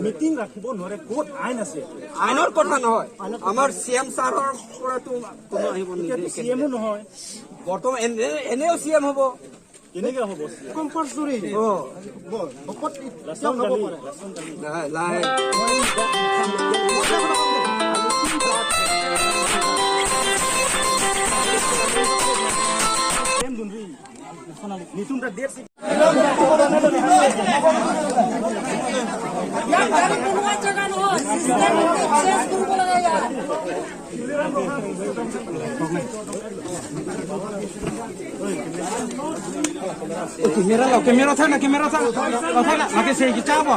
Meeting ৰাখিব নোৱাৰে, ক'ত আইন আছে? আইনৰ কথা নহয়, আমাৰ চি এম ছাৰৰ পৰাতো কোনো আহিব নিদিয়ে। চি এমো নহয় বৰ্তমান, এনেও চি এম হ'ব কেনেকে হ'ব? কম্পালচৰি লাহে। নিতুন দেৱ। কেমেৰা লাও, কেমেৰা থাক না, কেমেৰা থাক থাক না, লাগে সেই কি চাব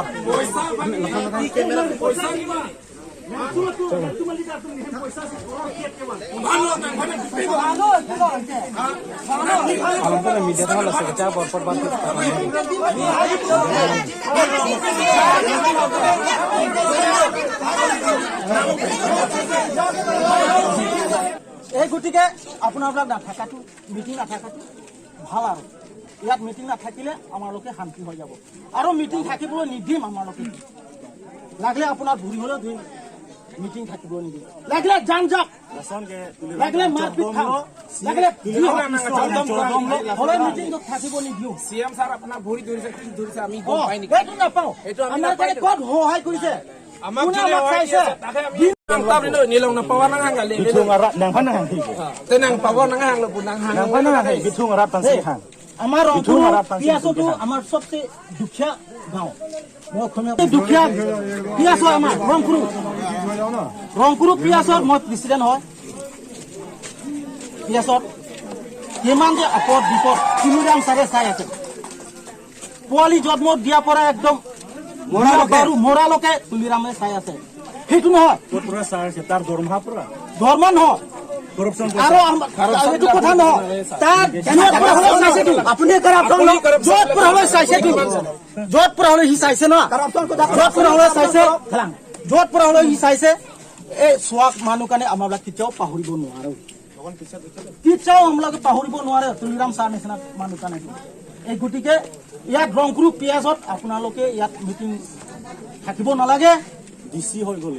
এই গতিকে আপোনাৰবিলাক নাথাকাটো, মিটিং নাথাকাটো ভাল। আৰু ইয়াত মিটিং নাথাকিলে আমাৰলোকে শান্তি হৈ যাব। আৰু মিটিং থাকিবলৈ নিদিম আমাৰলোকে। লাগিলে আপোনাৰ ভৰি হ'লেও ধুইম, মিটিং থাকিবলৈ নিদিম। লাগিলে যান যাক, লাগিলে মাৰপিট খাম, লাগিলে হ'লে মিটিংটো থাকিব নিদিওঁ। চি এম ছাৰ আপোনাৰ ভৰি ধৰিছে, কি ধৰিছে আমি গম পাই নেকি? সেইটো নাপাওঁ। আমাৰ কাৰণে ক'ত সহায় কৰিছে? আমাক কোনে আমাক চাইছে? Nilang na pawa nang hang gali. Tenang pawa nang hang lo nang hang. আমাৰ ৰংপুৰ পিয়াছতো আমাৰ চবচে দুখীয়া গাঁও। মই অসমীয়া দুখীয়া পিয়াছ হয় আমাৰ ৰংপুৰ। ৰংপুৰ পিয়াছত মই প্ৰেচিডেণ্ট হয়। পিয়াছত কিমান যে আপদ বিপদ তিনিৰাম ছাৰে চাই আছে। পোৱালি জন্ম দিয়াৰ পৰা একদম মৰালৈকে তুলিৰামে চাই আছে। সেইটো নহয় তাৰ দৰমহা পৰা দৰমহা নহয় আৰু এইটো কথা নহয়, তাৰ আপুনি য'ত পৰা হ'লেও চাইছে, য'ত পৰা হ'লেও সি চাইছে ন, য'ত পৰা হ'লেও চাইছে, য'ত পৰা হ'লেও সি চাইছে। এই চোৱা মানুহ কাৰণে আমাৰবিলাক কেতিয়াও পাহৰিব নোৱাৰো, কেতিয়াও আমালোকে পাহৰিব নোৱাৰে তুলিৰাম ছাৰ নিচিনা মানুহ কাৰণে। এই গতিকে ইয়াত ৰংপুৰ পিয়াজত আপোনালোকে ইয়াত মিটিং থাকিব নালাগে। ডিচি হৈ গ'ল,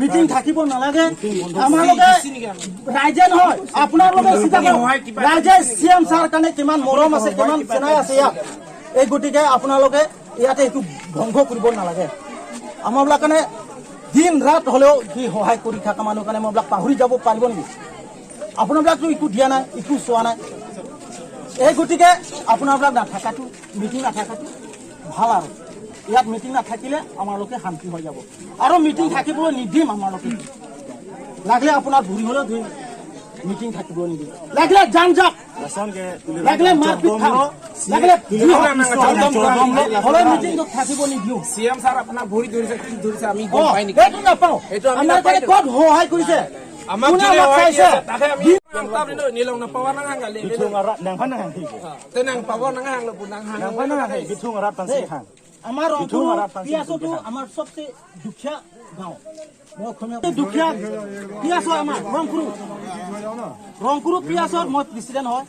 মিটিং থাকিব নালাগে। আমালোকে ৰাইজে নহয়, আপোনালোকে চিন্তা কৰক, ৰাইজে চি এম ছাৰ কাৰণে কিমান মৰম আছে, কিমান চেনাই আছে ইয়াত। এই গতিকে আপোনালোকে ইয়াতে একো ধ্বংস কৰিব নালাগে। আমাৰবিলাক কাৰণে দিন ৰাত হ'লেও সি সহায় কৰি থকা মানুহ কাৰণে মইবিলাক পাহৰি যাব পাৰিব নেকি? আপোনাবিলাকতো একো দিয়া নাই, একো চোৱা নাই। এই গতিকে আপোনাৰবিলাক নাথাকাটো, মিটিং নাথাকাটো ভাল। আৰু ইয়াত মিটিং নাথাকিলে আমালোকে শান্তি হৈ যাব। আৰু মিটিং থাকিবলৈ নিদিম আমালোকে, লাগিলে আপোনাৰ ভৰি হ'লেও ধুইম, মিটিং থাকিবলৈ নিদিম। লাগিলে যান যাক, লাগিলে মাৰপিট খাম, লাগিলে হ'লেও মিটিং থাকিব নিদিওঁ। চিএম ছাৰ আপোনাক ভৰি ধৰিছে, কি ধৰিছে আমি গম পাই নেকি? সেইটো নাপাওঁ। সেইটো আমি আমাৰ কাৰণে ক'ত সহায় কৰিছে? আমাক কোনে যোনে আমাক সহায় চাইছে? দিছে, তাকে আমি আমাৰ ৰংপুৰ পিয়াছতো আমাৰ চবচে দুখীয়া গাঁও। মই অসমীয়া দুখীয়া পিয়াছ হয় আমাৰ ৰংপুৰ, ৰংপুৰ পিয়াছত মই প্ৰেচিডেণ্ট হয়।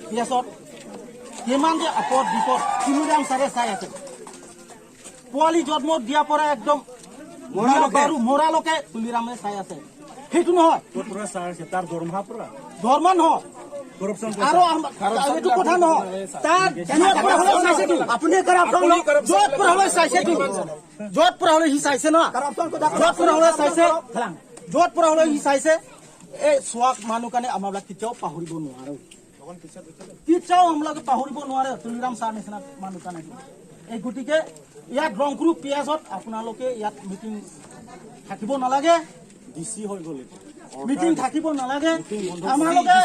পিয়াছত কিমান যে আপদ বিপদ তিনিৰাম ছাৰে চাই আছে। পোৱালি জন্ম দিয়াৰ পৰা একদম মৰালৈকে তুলিৰামে চাই আছে। সেইটো নহয় ধৰ্ম নহয় আৰু এইটো কথা নহয়। তাৰ আপুনি য'ত পৰা হ'লেও চাইছে, য'ত পৰা হ'লেও সি চাইছে ন, য'ত পৰা হ'লেও চাইছে, য'ত পৰা হ'লেও সি চাইছে। এই চোৱা মানুহ কাৰণে আমাৰবিলাক কেতিয়াও পাহৰিব নোৱাৰো, কেতিয়াও আমালোকে পাহৰিব নোৱাৰে তুলিৰাম ছাৰ নিচিনা মানুহ কাৰণে। এই গতিকে ইয়াত ৰংপুৰ পিয়াজত আপোনালোকে ইয়াত মিটিং থাকিব নালাগে, মিটিং থাকিব নালাগে। আমালোকে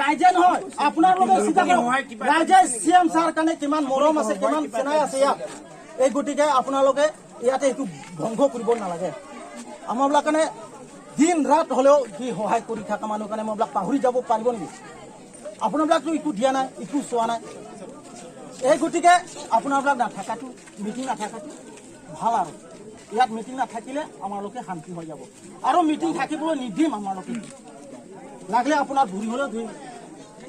ৰাইজে নহয়, আপোনালোকে চিন্তা কৰক, ৰাইজে চি এম ছাৰ কাৰণে কিমান মৰম আছে, কিমান চেনাই আছে ইয়াত। এই গতিকে আপোনালোকে ইয়াতে এইটো ধ্বংস কৰিব নালাগে। আমাৰবিলাক কাৰণে দিন ৰাত হ'লেও সি সহায় কৰি থকা মানুহ কাৰণে মইবিলাক পাহৰি যাব পাৰিব নেকি? আপোনাবিলাকতো একো দিয়া নাই, একো চোৱা নাই। এই গতিকে আপোনাৰবিলাক নাথাকাটো, মিটিং নাথাকাটো ভাল। আৰু ইয়াত মিটিং নাথাকিলে আমালোকে শান্তি হৈ যাব। আৰু মিটিং থাকিবলৈ নিদিম আমালোকে, লাগিলে আপোনাৰ ভৰি হ'লেও ধুইম,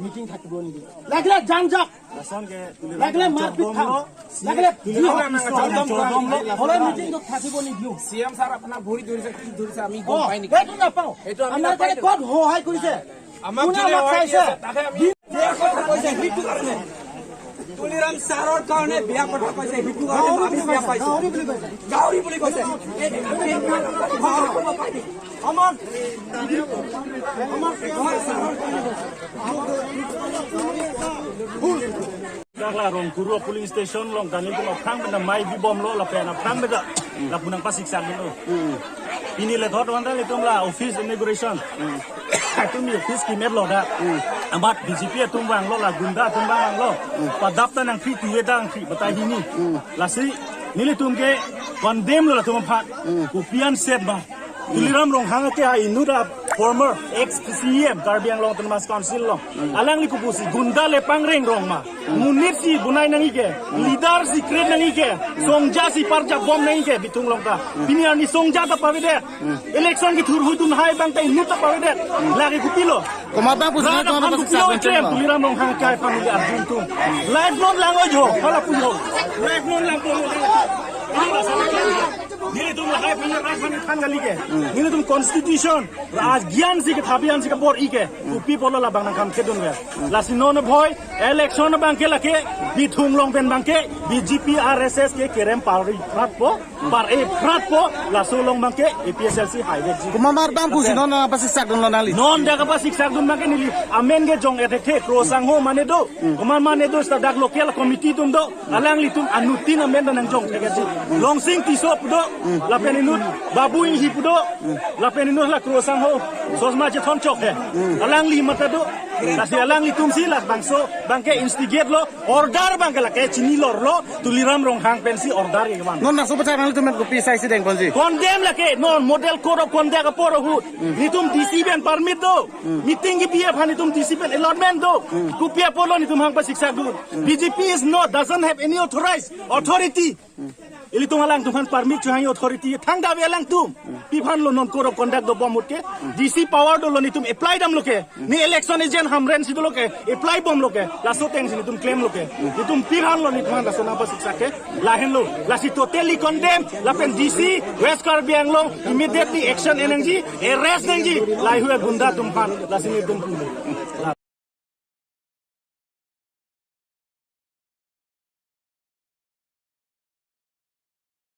মিটিং থাকিবলৈ নিদিম। লাগিলে যান যাক, লাগিলে মাৰপিট খাম, লাগিলে হ'লেও মিটিং থাকিব নিদিওঁ। চিএম ছাৰ আপোনাক ভৰি ধৰিছে, কি ধৰিছে আমি গম পাই নেকি? সেইটো নাপাওঁ। সেইটো আমি আমাৰ কাৰণে ক'ত সহায় কৰিছে? আমাক কোনে যোনে আমাক সহায় চাইছে? দিছে, তাকে আমি কৈছে সেইটো কাৰণে তুলিৰাম ছাৰৰ কাৰণে বেয়া কথা কৈছে, সেইটো কাৰণে আমি বেয়া পাইছো। গাহৰি বুলি কৈছে। আমাৰ Rongkuru police station long kanin tu prang benda mai bi bom lo la pena prang benda la punang pasik sak lo ini le thot wan le tum la office inauguration tum office ki met lo da amat BJP tum wang lo la gunda tum wang lo padap ta nang fi tuwe dang fi batai hini la si nile tum ke condemn lo la tum phat kupian set ba Tuliram Ronghang ke ha inura former ex CM Karbi Anglong Autonomous Council long alang li kupusi gunda le pangreng rong ma munit si bunai nangi ke leader si create nangi ke songja si parja bom nangi ke bitung long ta bini ani songja ta pawe de election ki thur hui tun hai bang ta inut ta pawe de lagi kupilo komata pusna to na Tuliram Ronghang ke family Arjun tum live non language ho hala pujo live non language नीले तुम लगाए फिर खान गाली के नीले तुम constitution आज ज्ञान सी के थापियान सी के bore ई के कुपी पोलो ला बांग काम खेदुन गे लासी नोन भय इलेक्शन बांके लके बिथुंग long pen बांके बीजेपी आरएसएस के केरेम पारी फ्रात पो पार ए फ्रात पो लासो long बांके एपीएसएलसी हाईवे जी कुमार दाम पुसी नोन पासी साक दुन नाली known daga pa siksak dun bangke nili amen ge jong etek the krosang ho mane do kuman mane do sta dak local committee tum do alang litum anutin amen nang jong theke ji long sing tiso pudo la peninut babu in hi pudo la peninut la krosang ho sosma je thon chok he alang li mata do la si alang litum si la bangso bangke instigate lo order bangke la ke chini lor lo Tuliram Ronghang pensi order ye man non na so pacha nang tum ko pi sai si deng bonji condemn la ke non model code of conduct por hu nitum DC ben permit do meeting ki BF hani tum DC ben allotment do kupia polo ni tum hang pa siksa du BJP is not doesn't have any authorized authority ili tum alang tum han permit chuhang authority thang da be alang tum piphan lo non code of conduct do bom utke DC power do lo ni tum apply dam loke ni election agent hamren si do loke apply bom loke laso teng si ni tum claim loke ni tum piphan lo ni tum han laso na pa siksa ke lahen lo lasi totally condemn la pen DC West Karbi Anglong immediately action energy arrest nangji lai hue gunda tum phan lasi ni tum pule